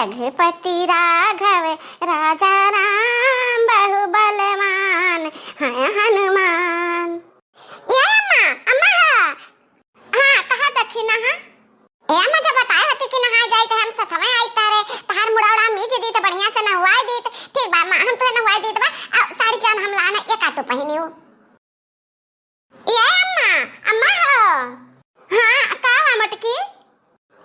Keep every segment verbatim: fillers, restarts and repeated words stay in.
रघुपति राघव राजा राम बहु बलवान हैं हनुमान। ए अम्मा, अम्मा हो। हाँ, कहा दखिना, हाँ? ए अम्मा, जब बताए हती कि नहाए जाइत है, हम सथवे आइत तारे, तहार मुड़ौड़ा मीज दीत, बढ़िया से नहवाए दीत। ठीक बा अम्मा, हम तुहे नहवाए दीत बा, आ साड़ी जौन हम लान है, एका तू पहिनियो। ए अम्मा, अम्मा हो। हाँ, का बा मोटकी?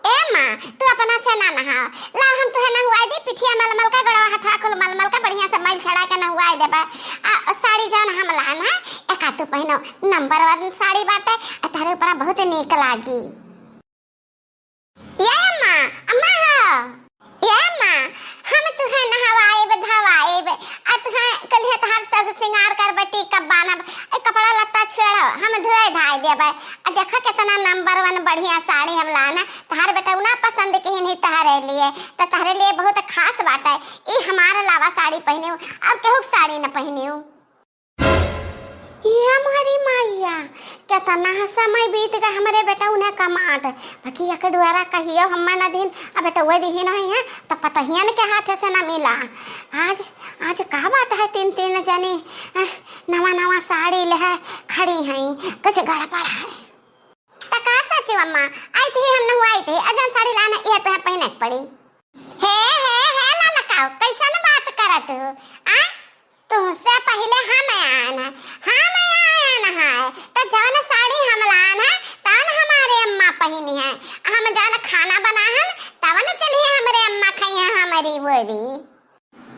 ए अम्मा, तू अपना से ना नहाओ। ला, हम तुहे नहवाए दी, पिठिया मलमल का, गोड़वा हथवा कुल मलमल का, बढ़िया से मैल छड़ा के नहवाए देबे। आ साड़ी जौन हम लान है, एका तू पहिनो, नंबर वन साड़ी बाटे, आ तहरे ऊपरा बहुत नीक लागी। ए अम्मा, अम्मा हो। ए अम्मा, हम तुहे नहवाएब, धवाएब, आ तुहे कलिहे तहार सब सिंगार करबे, टीका बानब, ए कपड़ा लत्ता छेड़ो, हम धोए धाए देबे। आ देखो केतना नंबर वन बढ़िया साड़ी हम लान है, तहार बेटौना पसंद किहिन ही तहरे लिए, त तहरे लिए बहुत खास बाटे। ई हमार लावा साड़ी पहिनियो, और केहू के साड़ी न पहिनियो। ये मोरी मैया, केतना समय बीत गए हमरे बेटौने कमात। बाकी एक डुअरा कहियो हम्मा ना दिन, अब बेटौवे दिही नहीं है, त पतहियन के हाथे से ना मिला। आज, आज का बात है, तीन, तीन जनी, अह, नवा, नवा साड़ी लेहे खड़ी हैं, कुछ गड़बड़ है। त का साचू अम्मा, आई थी हम नहवाई थी, अजन साड़ी लाना, ये तो है पहिने के पड़ी। हे, हे, हे ललकाऊ, कैसन बात करत हो? आ? तुमसे पहिले हम आयन है, हम आयन है, त जौन साड़ी हम लान है, तौन हमारे अम्मा पहिनी है। हम जौन खाना बनाहन, तवन चलिए हमरे अम्मा खइहे हमरी ओरी।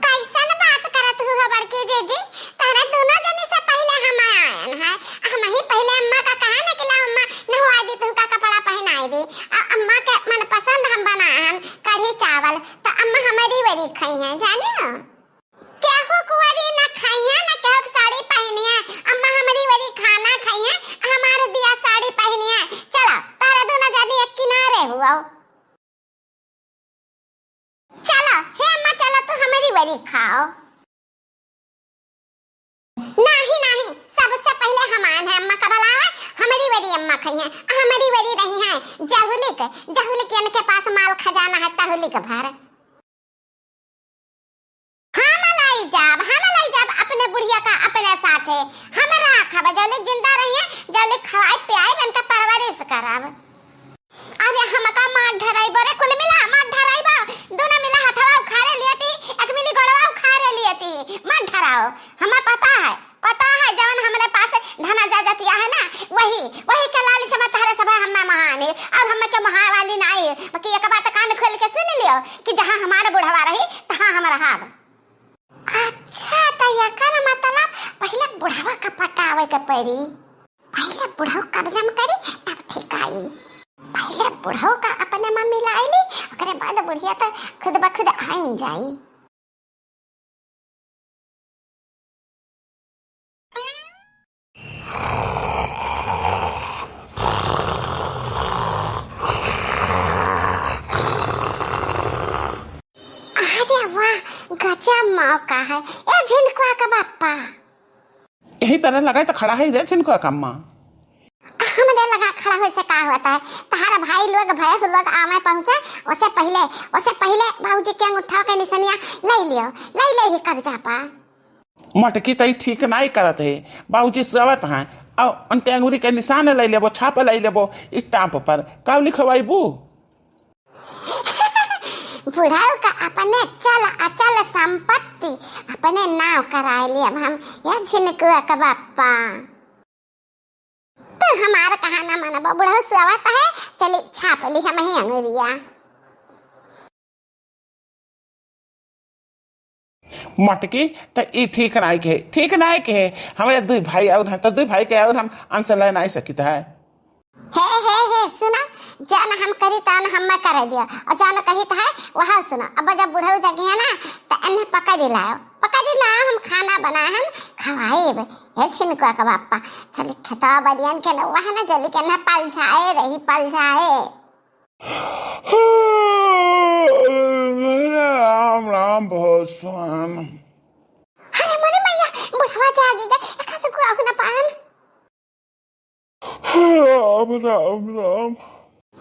कैसन बात करत हो बड़की जीजी? तहरे दुनो जनी से पहिले हम आयन है। हम ही पहिले अम्मा का कहा न कि ला अम्मा नहवाई दी, तुमका कपड़ा पहिनाई दी। आ अम्मा के मनपसंद हम बनाहन कढ़ी चावल, त अम्मा हमरी ओरी खइहे, जाने हो? केहू कुंवारी न खइहे, न केहू के साड़ी पहिनिहे। अम्मा हमरी ओरी खाना खइहे, हमार दिया साड़ी पहिनिहे। चलो, तहरे दुनो जनी एक किनारे हुआ। चलो, हे अम्मा, चलो, तू हमरी ओरी खाओ। नाही, नाही, सबसे पहिले हम आयन है अम्मा का बुलावे, हमरी ओरी अम्मा खइहे, हमरी ओरी रहिहे, जहुलिक, जहुलिक इनके पास माल खजाना है, तहुलिक भर। हम लई जाब, हम लई जाब अपने बुढ़िया का अपने साथे। हम राखब, जौले जिंदा रहिहे, जौले खवाई पियाई, इनका परवरिश करब। अरे हमका मत ढरइबो रे, कुल मिला मत ढरइबो। दोनों मिला हथवा उखाड़े लियती, एक मिली गोड़वा उखाड़े लियती। मत ढराओ, हमें पता है, पता है, जवन हमरे पास धना जाजतिया है ना, वही, वही के लालच में तहरे सब हमें महानी, और हमें के महा वाली नाई। बाकी एक बात कान खोल के सुन लियो कि जहाँ हमारे बुढ़वा रही, तहाँ हम रहब। अच्छा, त एकर मतलब पहिले बुढ़वा का पटावे के पड़ी। पहिले बुढ़ऊ कब्जा में करी, तब ठीक आई। पहिले बुढ़ऊ का अपने में मिलाई ली, ओकरे बाद बुढ़िया त खुद ब खुद आइन जाई। अरे वाह, गजब मौका है। ए झिनकुआ का बाप्पा। यही तरह लगाए तो खड़ा है रे झिनकुआ का अम्मा। हमरे लगा खड़ा होए से का होता है? तहारा भाई लोग, भैया लोग आवे पहुँचे, ओसे पहिले, ओसे पहिले बाबूजी के अंगूठा के निशनिया ले लियो, ले ले ही कब्जा पा। मटकी तई ठीक नाई करत है, बाबूजी सोवत हैं, और उनके अंगूरी के निशान ले लेबो, छाप ले लेबो स्टाम्प पर, का लिखवाइबू? बुढ़ऊ का अपने चल अचल संपत्ति अपने नाव कराए लेब हम, ये झिनकुआ का बाप्पा। तू हमार कहा ना मनबो, बुढ़ऊ सोवत है, चली छाप ली हम ही अंगुरिया। मटकी, त ई ठीक नाई के, ठीक नाई के। हमरे दुई भाई और हैं, त दुई भाई के और हम अंश ले नाई सकित है। हे, हे, हे, सुना, जान हम करी तान हम मैं करे दिया, और जान कही त है, वह सुना। अब जब बुढ़ऊ जगी है ना, त इन्हें पकड़ लाओ, पकड़ लाओ, हम खाना बनाए हम खवाएब। हे छिनकुआ का बापा, चली खेतवा बड़ियन के न, वह न जल्दी के न पलझाए रही, पलझाए। राम राम भगवान। अरे मोरे मैया, बुढ़वा जागी गए, एका से कुआ ना पान। राम राम राम।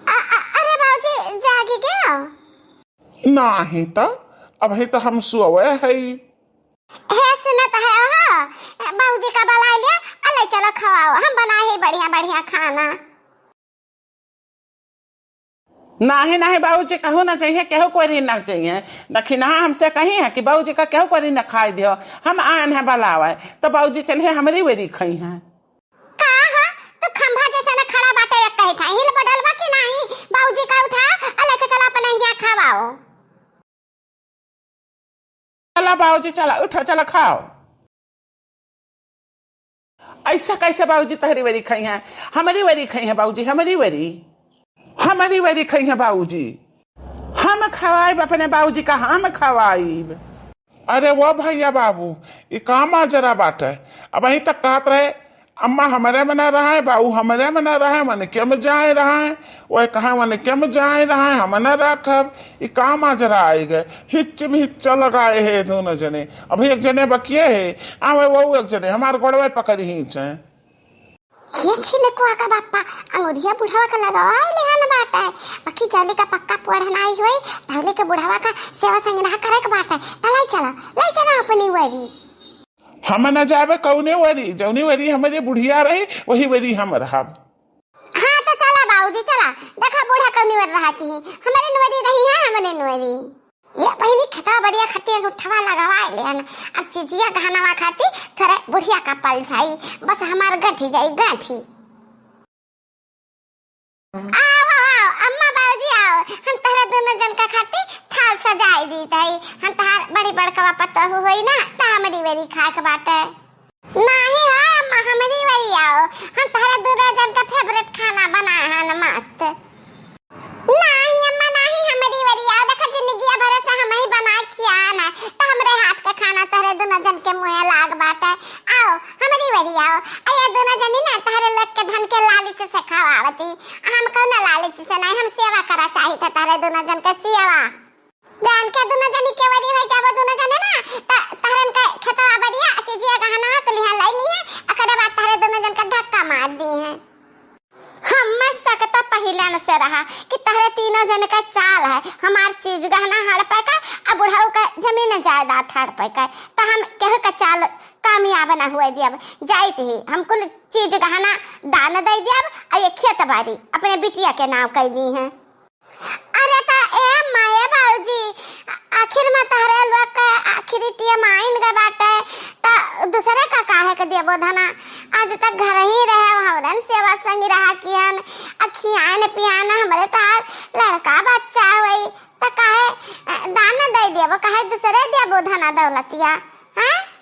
अ-, अ-, अरे बाबूजी, जागी गए? नाही त, अबही त हम सोवे हई। हे सुनत है हो, बाबूजी का बुलाइ लिया, अ ले चलो खवाओ, हम बनाए ही बढ़िया बढ़िया खाना। नाही, नाही, बाबूजी कहू ना चाहिए, केहू कोरी ना चाहिए। दखिनहा हमसे कही है कि बाबूजी का केहू कोरी ना खाए दियो, हम आएन है बुलावे, त बाबूजी चलिए हमरी वेरी खइहैं। का हो, तू खंभा जैसे ना खड़ा बाटे, एक कहे था, हिल बडल बा कि नाही? बाबूजी का उठा, अ लेके चला अपने यहाँ खवाओ। चला बाबूजी, चला, उठा, चला खाओ। ऐसा कैसे बाबूजी तहरी वरी खइहैं? हमरी वरी खइहैं बाबूजी, हमरी वरी। हमरी वरी खइहैं बाबूजी। हम खवाइब अपने बाबूजी का, हम खवाइब। अरे वो भैया बाबू, ई का माजरा बाटे? अबहीं तक कहत रहे, अम्मा हमरे में ना रहे, बाबू हमरे में ना रहे, वनके में जाए रहे, वह कहे वनके में जाए रहे, हम ना रखब। ई का माजरा आइ गए? हिच्च में हिच्चा लगाए है दोनों जने। अभी एक जने बकिए है, आवे वो एक जने, हमार गोड़वे पकड़ी ही छे। ये छिनकुआ का बापा, अंगुरिया बुढ़वा का लगावा लेहन बाटे। बाकी जौली का पक्का पढ़नाई होई, तौली के बुढ़वा का सेवा संगना करे के बाटे। त लाई चला, लाई चला अपनी वरी। हम न जाबे कौने वरी, जौनी वरी हमरे बुढ़िया रही, वही वरी हम रहब। हाँ, त चला बाबूजी, चला। देखा बूढ़ा कौनी वरी रहती है, हमरे नवरी रही है, हमरे नवरी। ये बहिनी खेतवा बरिया खातिर एगो उठवा लगवाए लेहन, अब चिजिया गहनवा खातिर थोरे बुढ़िया का पल जाई, बस हमार गंठी जाई, गंठी। आओ, आओ, अम्मा, बाबूजी, आओ, हम तहरा दोनों जन का खातिर थाल सजाई दीत हई। हम तहार बड़ी बड़कवा पतोहू होई ना, त हमरी वरी खाए के बाटे। नाही हो अम्मा, हमरी वरी आओ, हम तहरा दोनों जन का favourite खाना बनाए हन मस्त। नाही अम्मा, नाही, हमरी वरी आओ, देखा जिंदगिया भर से हम ही बनाए खियान है, त हमरे हाथ का खाना तहरे दोनों जन के मुँहे लाग बाटे। आओ, हमरी वरी आओ। आ ये दोनों जनी ना तहरे लोग के धन के लालच से खवावती। हम कौनो लालच से नहीं, हम सेवा करा चाहित है तहरे दोनों जन के सेवा। जान के दोनों जनी के वरी होई जाबो दोनों जने ना, त तहरन के खेतवा बरिया चिजिया गहनवा के लिहा लाई लिहे, ओकरे बाद तहरे दोनों जन का धक्का मार दिहे। हमें शक त पहिलन से रहा कि तहरे तीनों जन का चाल है, हमार चीज गहना हड़पे का, आ बुढ़ऊ का जमीन जायदाद हड़पे का, त हम केहू का चाल कामयाब न हुए दियब। जाइत ही हम कुल चीज गहना दान दे दियब, आ ये खेत बारी अपने बिटिया के नाम कर दी हैं। अरे त ए माया बाबूजी, आखिर में तहरे लोग के आखिरी टियम आइन ग बाटे, त दूसरे का काहे के देबो धना? आज तक घर ही रहे, हमरन सेवा संगी रहा किहन, आ खियान पियान हमरे तहार लड़का बच्चा होई, त काहे, अ, दान दे देबो, काहे दूसरे देबो धना दौलतिया, हैं?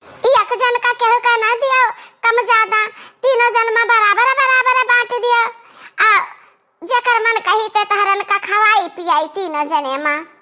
ई एक जन का केहू का ना दियो कम ज्यादा, तीनों जन में बराबर बराबर बांट दियो। आ जेकर मन कही ते तहरन का खवाई पियाई तीनों जने में।